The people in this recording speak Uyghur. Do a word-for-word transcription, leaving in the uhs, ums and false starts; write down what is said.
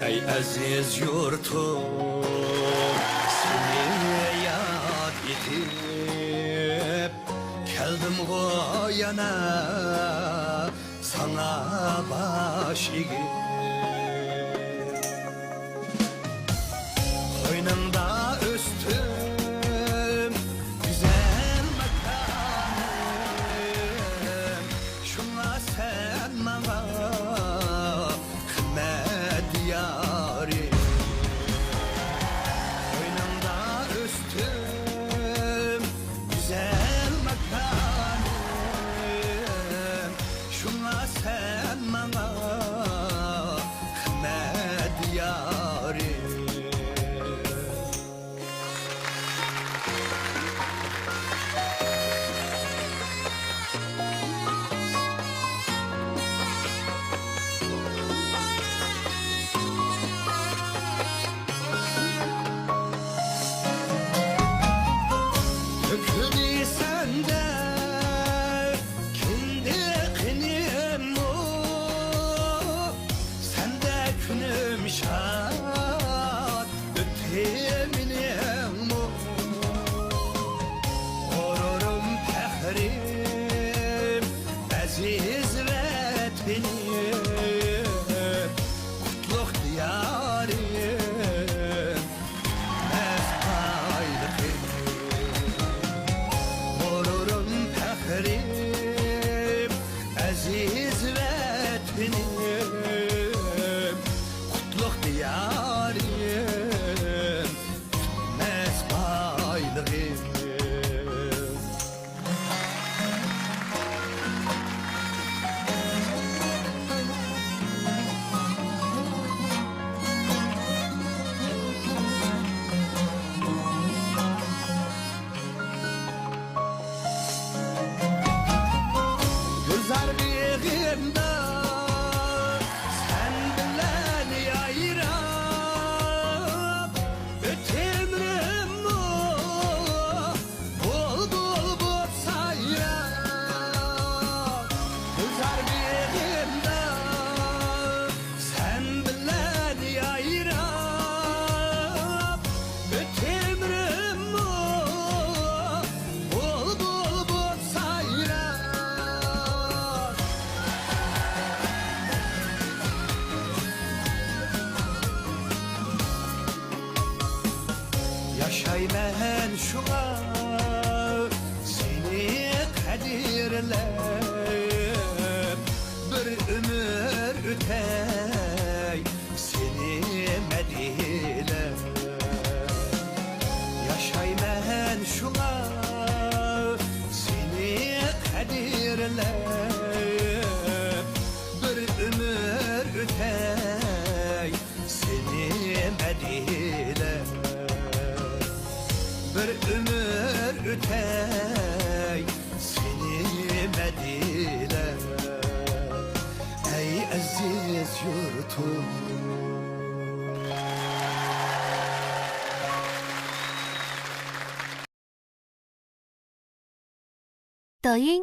ئەي ئەزىز يۇرتۇم، سېنى ياد ئېتىپ، كەلدىمغۇ يەنە ساڭا باش ئېگىپ. قوينۇڭدا ئۆستۈم، گۈزەل ماكانىم، شۇڭا سەن ماڭا قىممەت دىيارىم. قوينۇڭدا ئۆستۈم، گۈزەل ماكانىم، شۇڭا سەن ماڭا قىممەت دىيارىم. تۆكۈلدى سەندە كىندىك قېنىممۇ، سەندە كۈنۈم شاد ئۆتتى مېنىڭمۇ. غۇرۇرۇم، پەخرىم، ئەزىز ۋەتىنىم، قۇتلۇق دىيارىم، پۈتمەس بايلىقىم. غۇرۇرۇم، پەخرىم، ئەزىز ۋەتىنىم، قۇتلۇق دىيارىم، پۈتمەس بايلىقىم. گۈلزار بېغىمدا سەن بىلەن يايراپ، ئۆتەمرىممۇ بۇلبۇل بوپ سايراپ. گۈلزار بېغىمدا سەن بىلەن يايراپ، ئۆتەمرىممۇ بۇلبۇل بوپ سايراپ. ياشايمەن شۇڭا سېنى قەدىرلەپ، بىر ئۆمۈر ئۆتەي سېنى مەدھىيلەپ. ياشايمەن شۇڭا سېنى قەدىرلەپ، بىر ئۆمۈر ئۆتەي سېنى مەدھىيلەپ، بىر ئۆمۈر ئۆتەي سېنى مەدھىيلەپ، ئەي ئەزىز يۇرتۇم. دايىڭ